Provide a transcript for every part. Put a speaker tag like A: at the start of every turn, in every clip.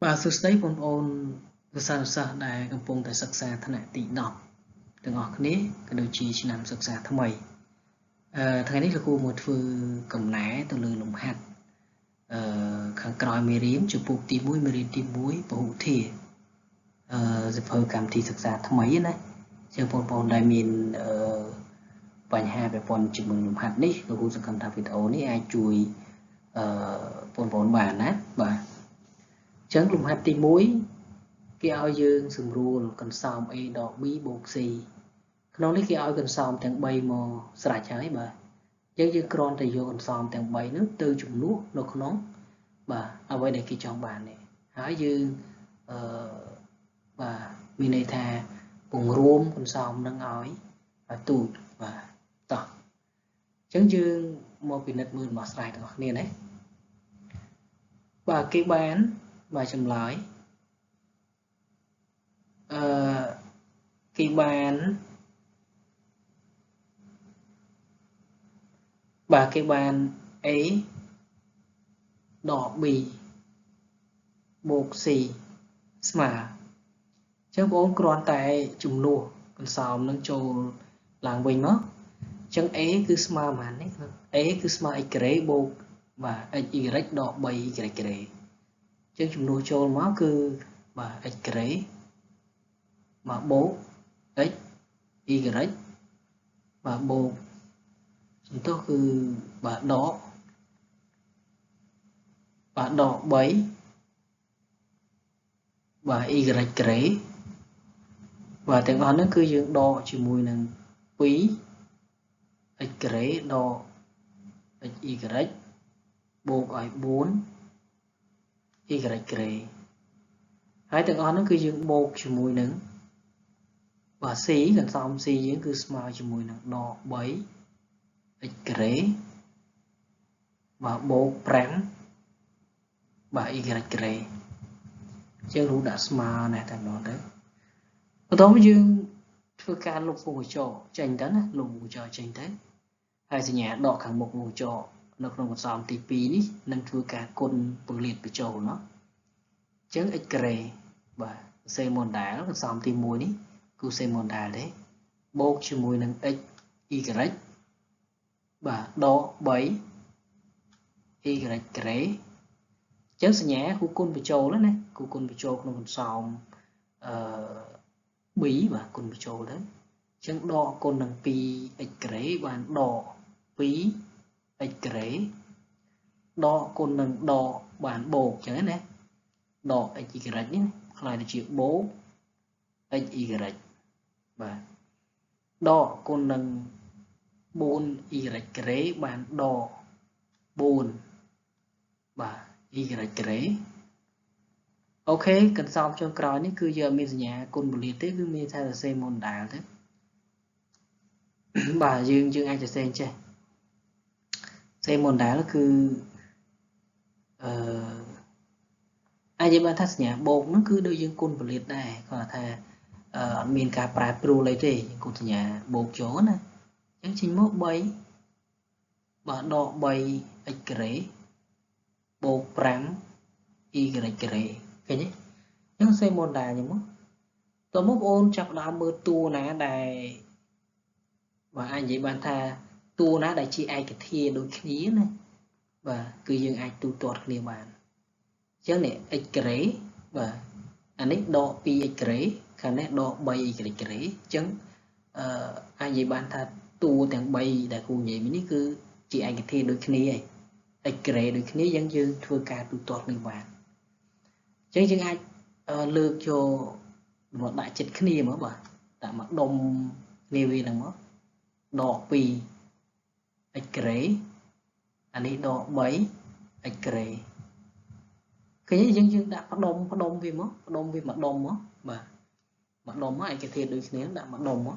A: បាទសួស្តីបងប្អូនសិស្សានុសិស្សដែលកំពុងតែសិក្សាថ្នាក់ទី10ទាំងអស់គ្នាក៏ដូចជាឆ្នាំសិក្សាថ្មីថ្ងៃនេះលោកគ្រូមកធ្វើកំណែទៅលើលំហាត់ខាងក្រោយមេរៀនជំពូកទី1មេរៀនទី1ពហុធាសៀវភៅកម្មវិធីសិក្សាថ្មីណាជាបងប្អូនដែលមានបញ្ហាពាក់ព័ន្ធជាមួយលំហាត់នេះលោកគ្រូសង្ឃឹមថាវីដេអូនេះអាចជួយបងប្អូនបានណាបាទចឹងលំហាត់ទី1គេឲ្យយើងសម្រួលកន្សោម A ដក B បូក C ក្នុងនេះគេឲ្យកន្សោមទាំង3មកស្រេចហើយបាទអញ្ចឹងយើងគ្រាន់តែយកកន្សោមទាំង3នោះទៅជំនួសនៅក្នុងបាទអ្វីដែលគេចង់បាននេះហើយយើងបាទមានន័យថាពង្រួមកន្សោមនឹងឲ្យទូចបាទតោះអញ្ចឹងយើងមកពិនិត្យមើលដំណោះស្រាយទាំងអស់គ្នាណាបាទគេបានបាទចម្លើយគេបានបាទគេបាន A ដក B បូក C ស្មើអញ្ចឹងបងគ្រាន់តែជំនួសកន្សោមនឹងចូលឡើងវិញមកអញ្ចឹង A គឺស្មើប៉ុន្មាននេះ A គឺស្មើ x ការ៉េបូកបាទ x y ដក 3y ការ៉េចឹងជំនួសចូលមកគឺបាទ x ការ៉េបាទបូក x y បាទបូកសំទោសគឺបាទដកបាទដក3បាទ y ការ៉េបាទទាំងអស់ហ្នឹងគឺយើងដកជាមួយនឹង2 x ការ៉េដក x y បូកឲ្យ4 y ការ៉េហើយទាំងអស់ហ្នឹងគឺយើងបូកជាមួយនឹងបាទ c កន្សោម c យើងគឺស្មើជាមួយនឹងដក3 x ការ៉េបាទបូក5បាទ y ការ៉េជាងរូបដាក់ស្មើណែតែម្ដងទៅបន្ទាប់មកយើងធ្វើការលុបវងកញ្ចក់ចេញទៅណាលុបវងកញ្ចក់ចេញទៅហើយសញ្ញាដកខាងមុខវងកញ្ចក់នៅក្នុងកន្សោមទី2នេះនឹងធ្វើការគុណពង្លាតបញ្ចូលเนาะអញ្ចឹង x ការ៉េបាទសេមុនដែលកន្សោមទី1នេះគឺសេមុនដែលទេបូកជាមួយនឹង x y បាទដក3 y ការ៉េអញ្ចឹងសញ្ញាគូគុណបញ្ចូលណាគូគុណបញ្ចូលក្នុងកន្សោមb បាទគុណបញ្ចូលទៅអញ្ចឹងដកគុណនឹង 2x ការ៉េបានដក2 x ការ៉េដកគុណនឹងដកបានបូកអញ្ចឹងណាដក x y នេះក្លាយទៅជាបូក x y បាទដកគុណនឹង 4y ការ៉េបានដក4បាទ y ការ៉េអូខេកន្សោមចុងក្រោយនេះគឺយើងអត់មានសញ្ញាគុណពលាតទេគឺមានថាសរសេរមុនដែលទៅបាទយើងអាចសរសេរអញ្ចេះសេមុនដែលគឺអាចនិយាយបានថាសញ្ញាបូកហ្នឹងគឺដូចយើងគុណពលាតដែរគាត់ថាអត់មានការប្រែប្រួលអីទេយើងគុណសញ្ញាបូកចូលណាអញ្ចឹងចេញមក3បាទដក3 x ការ៉េបូក5 y ការ៉េឃើញទេអញ្ចឹងសេមុនដែលខ្ញុំមកតើមកបងអូនចាប់ដើមមើលតួណាដែលបាទអាចនិយាយបានថាតួណាដែលជាឯកធាដូចគ្នាណាបាទគឺយើងអាចទូទាត់គ្នាបានអញ្ចឹងនេះ x ការ៉េបាទអានេះដក 2x ការ៉េខាងនេះដក 3y ការ៉េអញ្ចឹងអាចនិយាយបានថាតួទាំង3ដែលគ្រូនិយាយនេះគឺជាឯកធាដូចគ្នាឯង x ការ៉េដូចគ្នាយើងធ្វើការទូទាត់គ្នាបានអញ្ចឹងយើងអាចលើកយកមកដាក់ចិត្តគ្នាមកបាទដាក់មកដុំគ្នាវាហ្នឹងមកដក2 x ការ៉េអានេះដក3 x ការ៉េឃើញយើងដាក់ផ្ដុំវាមកផ្ដុំវាមកដុំមកបាទមកដុំមកឯកធាតុដូចគ្នាដាក់មកដុំមក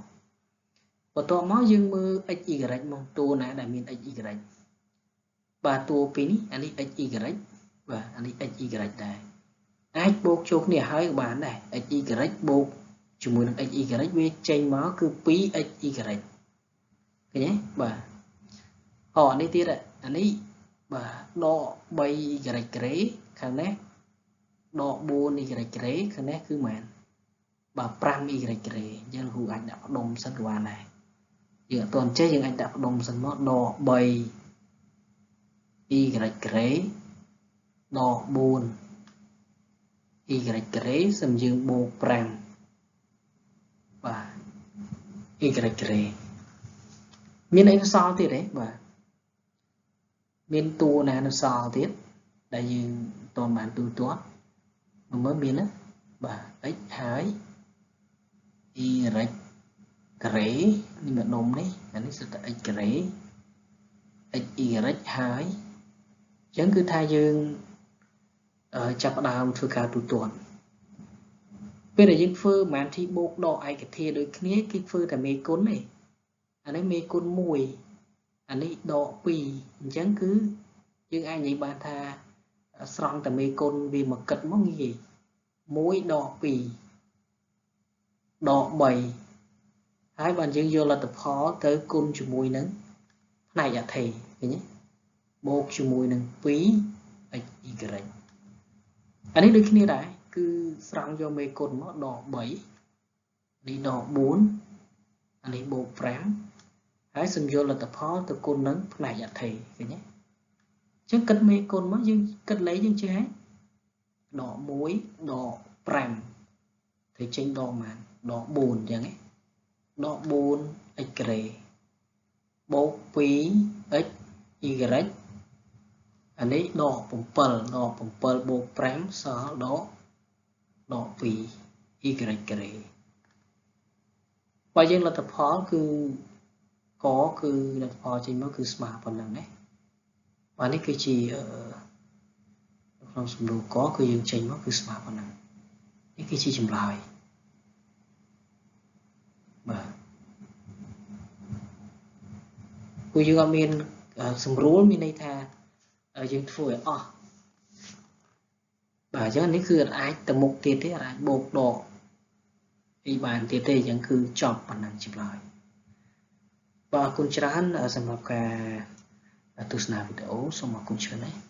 A: បន្ទាប់មកយើងមើល x y មកតួណាដែលមាន x y បាទតួពីរនេះអានេះ x y បាទអានេះ x y ដែរអាចបូកចូលគ្នាហើយក៏បានដែរ x y បូកជាមួយនឹង x y វាចេញមកគឺ 2x y ឃើញទេបាទអូអានេះទៀតអានេះបាទដក 3y ការ៉េខាងនេះ ដក 4 y ការ៉េខាងនេះគឺម៉ានបាទ 5 y ការ៉េអញ្ចឹងគ្រូអាចដាក់ផ្ដុំសិនក៏បានដែរយើងអត់ទាន់ចេះយើងអាចដាក់ផ្ដុំសិនមកដក 3 y ការ៉េដក 4 y ការ៉េសំយើងបូក 5 បាទ y ការ៉េមានអីនៅសល់ទៀតទេបាទមានតួណានៅសល់ទៀតដែលយើងមិនទាន់បានទូទាត់មើលមានណាបាទ x ហើយ y ការ៉េនេះម្ដុំនេះអានេះសុទ្ធតែ x ការ៉េ x y ហើយអញ្ចឹងគឺថាយើងចាប់ផ្ដើមធ្វើការទូទាត់ពេលដែលយើងធ្វើប្រហែលទីបូកដកឯកធាដូចគ្នាគេធ្វើតែមេគុណទេអានេះមេគុណ1អានេះដក2អញ្ចឹងគឺយើងអាចនិយាយបានថាស្រង់តែមេគុណវាមកគិតមកងាយ1ដក2ដក3ហើយបានយើងយកលទ្ធផលទៅគុណជាមួយនឹងផ្នែកអថេឃើញទេបូកជាមួយនឹង 2 x y អានេះដូចគ្នាដែរគឺស្រង់យកមេគុណមកដក3នេះដក4អានេះបូក5ហើយសំយកលទ្ធផលទៅគុណនឹងផ្នែកអថេឃើញទេអញ្ចឹងគិតមេគុណមកយើងគិតលេខយើងចេះហើយដក1ដក5ត្រូវចេញដកប៉ុន្មានដក4អញ្ចឹងឯងដក 4 x ការ៉េបូក 2 x y អានេះដក7ដក7បូក5សល់ដកដក2 y ការ៉េបើយើងលទ្ធផលគឺកគឺលទ្ធផលចេញមកគឺស្មើប៉ុណ្ណឹងណាបាទនេះគឺជាក្នុងសំណួរកគឺយើងចេញមកគឺស្មើប៉ុណ្ណឹងនេះគឺជាចម្លើយបាទព្រោះយើងអត់មានសម្រួលមានន័យថាយើងធ្វើឲ្យអស់បាទអញ្ចឹងនេះគឺអាចទៅមុខទៀតទេអាចបូកដកអីបានទៀតទេអញ្ចឹងគឺចប់ប៉ុណ្ណឹងចម្លើយបាទអរគុណច្រើនសម្រាប់ការទស្សនាវីដេអូសូមអរគុណច្រើនណាស់។